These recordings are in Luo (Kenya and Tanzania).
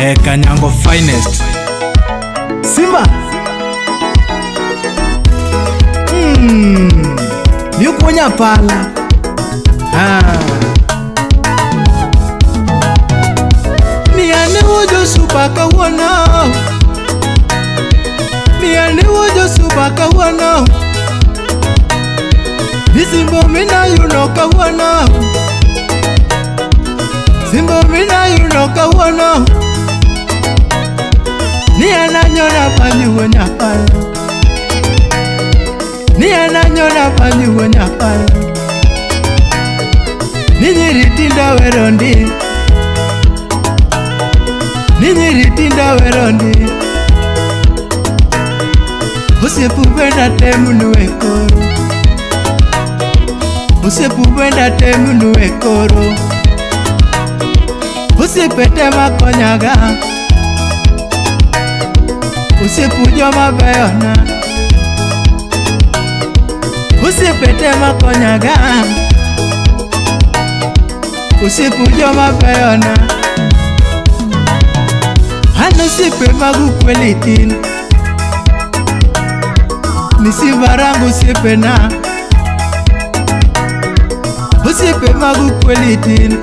Kanyango finest. Simba. Ni pala. Ah. Ni ane wojo supa kawuono. Ni ane wojo supa kawuono. Ni simbo mina yuno kawuono. Simbo mina yuno kawuono. Ni ananyona panyu nyapala. Ni ananyona panyu nyapala. Ni nyiri tinda werondi. Ni nyiri tinda werondi. Osiepu benda temunu e koro. Osiepu benda temunu e koro. Osiepe tema konyaga. Osiepu joma beyona. Osiepe tema konyaga. Osiepu joma beyona. An osiepe magu kweli tin. Ni simba rango osiepena. Osiepe magu kweli tin.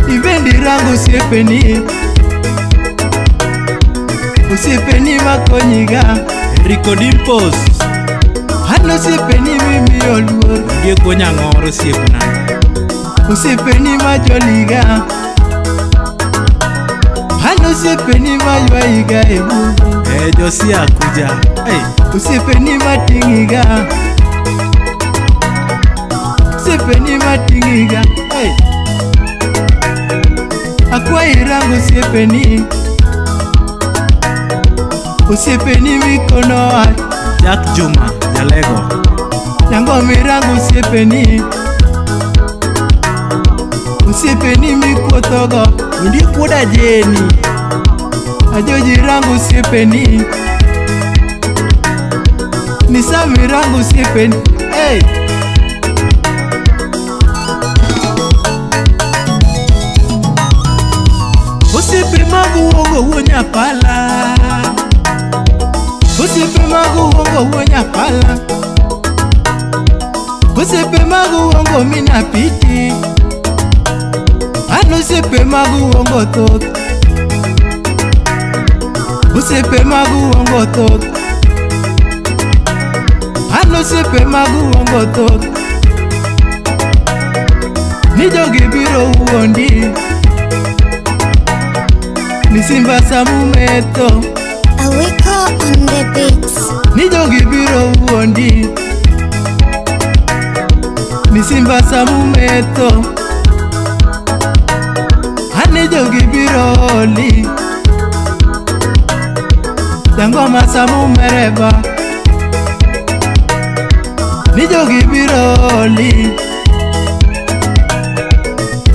Ibendi rango osiepeni. Osiepeni makonyiga. Enrico Dimples. An osiepeni mimiyo luor. Ondiek wuo nyang'oro osiepna. Osiepeni majoliga. An osiepeni maywayiga e mudho. Josia kuja. Hey. Osiepeni mating'iga. Osiepeni mating'iga. Hey. Akwayi rango osiepeni. Osiepeni mikono wach. Jack Juma Jalego. Nyango mirango osiepeni. Osiepeni mikuothogo. Ondiek wuod Ajeni. Ajoji rango osiepeni. Nisami rango osiepeni. Hey. Osiepe magu uongo wuo nyapala. Osiepe magu uongo wuo nyapala. Osiepe magu uongo mina piti. An osiepe magu uongo thoth. Osiepe magu uongo thoth. An osiepe magu uongo thoth. Ni jogi biro wuondi. Ni simba samumetho. Awiko on the beats. Ni jogi biro wuondi. Ni simba samumetho. Ani jogi biro oli. Jangoma samumereba. Ni jogi biro oli.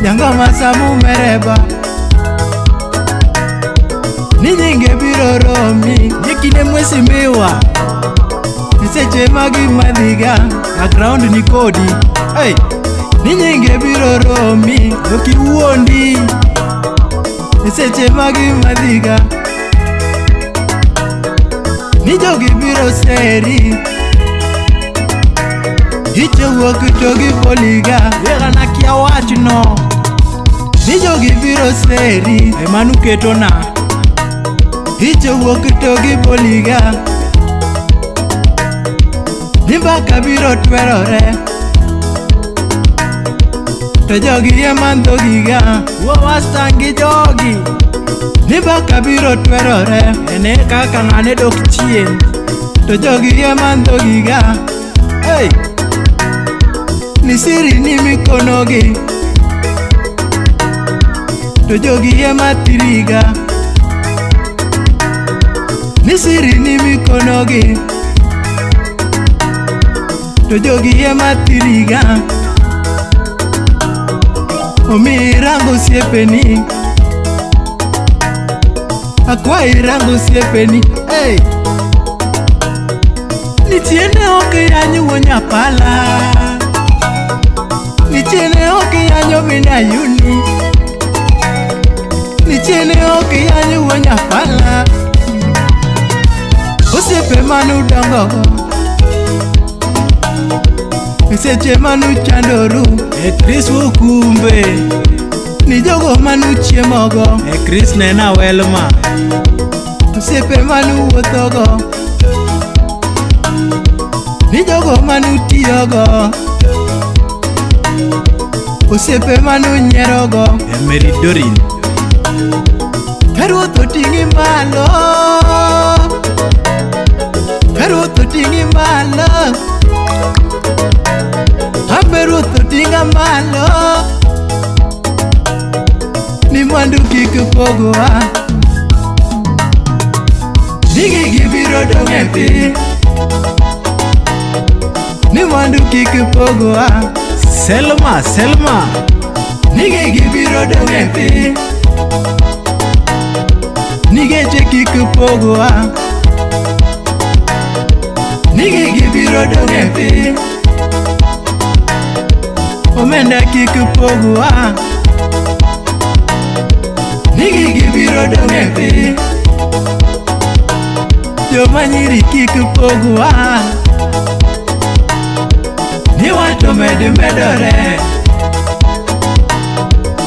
Jangoma samumereba. Ni nyinge biro romi. Nyikine mheshimiwa. Ni seche magi madhiga. Background ni kodi. Hey. Ni nyinge biro romi. Ok iwuondi. Ni seche magi madhiga. Ni jogi biro seri. Icho wuok to gipoliga. Wera nakia wachno. Ni jogi biro seri. Emanu ketona. Icho wuok to gipoliga. Ni mbaka biro twerore. To jogi ema ndhogiga. Wuo wastang' gi jogi. Ni mbaka biro twerore. Ene kaka ng'ane dok chien. To jogi ema ndhogiga. Hey. Ni siri ni mikonogi. To jogi ema tiriga. Ni siri ni mikonogi. To jogi ema tiriga. Omiyi rango osiepeni. Akwayi rango osiepeni. Hey. Nitie ok yany wuo nyapala. Nitie ok yanyo mina yuni. nyapala. Osiepe manudongogo seche manuchandoru. E Chris Wukumbe. Ni jogo manuchiemogo. E Chris nena Welma. Osiepe manuwuothogo. Ni jogo manutiyogo. Osiepe manunyierogo. E Mary Dorin. Ka ruoth oting'i malo. Ka ruoth oting'i malo. Ambe ruoth oting'a malo. Ni mwandu kik pogowa. Ni gigi biro dong' e piny. Ni mwandu kik pogowa. Selma, Selma. Ni gigi biro dong' e piny. Ni geche kik pogowa. Ni gigi biro dong' e piny. Omenda kik pogowa. Ni gigi biro dong' e piny. Joma nyiri kik pogowa. Ni wato med medore.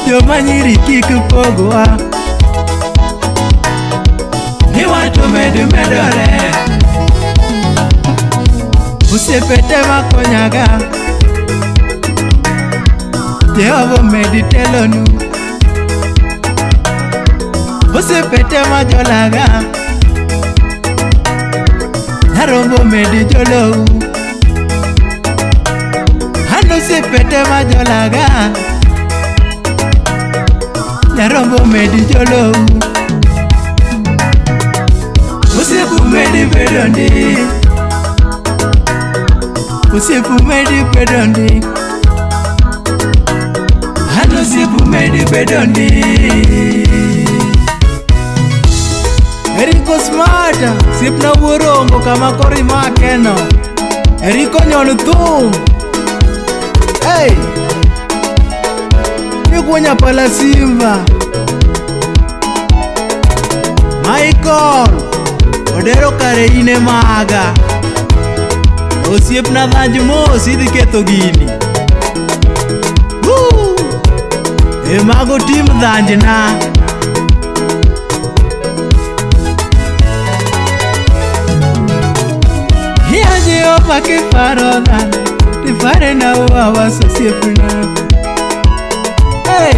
Joma nyiri kik pogowa. Ni wato med medore. Osiepe te makonyaga. Jehova omedi telonu. Osiepe te majolaga. Nyarombo omedi jolou. An osiepe te majolaga. Nyarombo omedi jolou. Osiepe omedi bedo ndi. Osiepe omedi bedo ndi. An osiepe omedi bedo ndi. Eriko Smart, osiepna wuorongo kama koro imakeno. Eriko nyon thum. Hey! Nikuo nyapala Simba. Michael, Odero kare ine maga. Osiepna dhanj mos idhi ketho gini. Woo! E mago tim dhanjna. Ya Jehova kiparo dhano, tipare na uawas osiepna. Hey!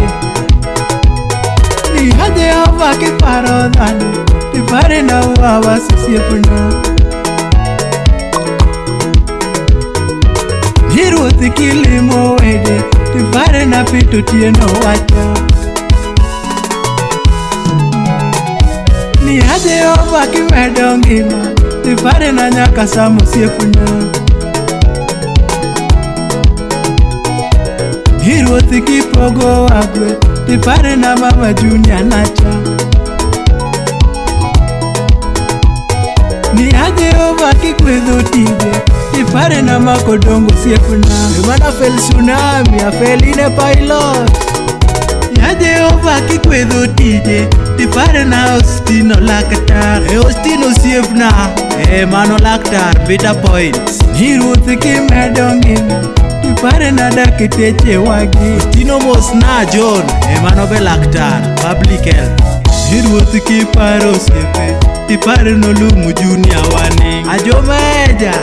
Ya Jehova kiparo dhano, tipare na uawas osiepna. Ni ruoth kilimo wede, tipare na pito tieno wacho. Ni ya Jehova kimedo ngima, tipare na nyaka sam osiepna. Ni ruoth kipogo wagwe, tipare na mama Junior nacha. Ni ya Jehova kigwedho tije, tipare na makodongo osiepna. Emana fel tsunami, afel ine pilot. Ya Jehova kigwedho tije, tipare na Ostino laktar. E Ostino osiepna, e mano laktar, Peter Point. Ni ruoth kimedo ngima, tipare na dakteche wagi. Ostino mos na John, e mano be laktar, public health. Ni ruoth kiparo osiepe, tipare nolumu Junior wani. Ajomeja,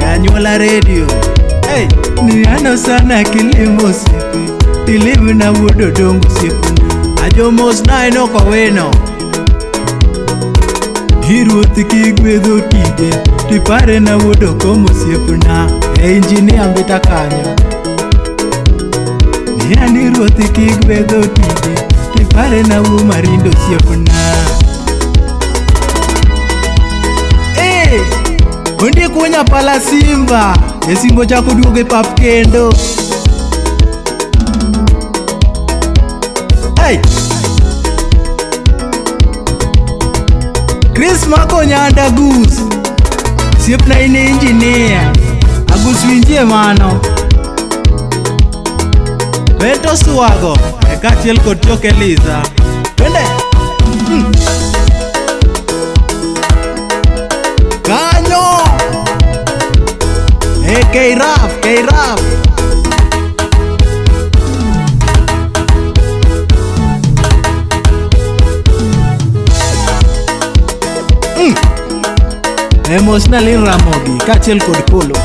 e anyuola radio. Hey! Ni ano sana kilimo osiepe, tilim na wuod Odongo osiepna. Ajomos na Enok Owino. Ni ruoth kigwedho tije, tipare na wuod Okomo osiepna. E injinia Mbita kanyo. Ni ani ruoth kigwedho tije, tipare na wuo Marindo osiepna. Hey! Ondiek wuo nyapala Simba, e Simba ochako duogo e pap kendo. Hey! Chris mako nyanda Gus. Osiepna in engineer. Agus winjie mano. Beto Swago, e kaachiel kod Jok Eliza. Twende! K-Raf, K-Raf. Emotional Ramogi kaachiel kod polo.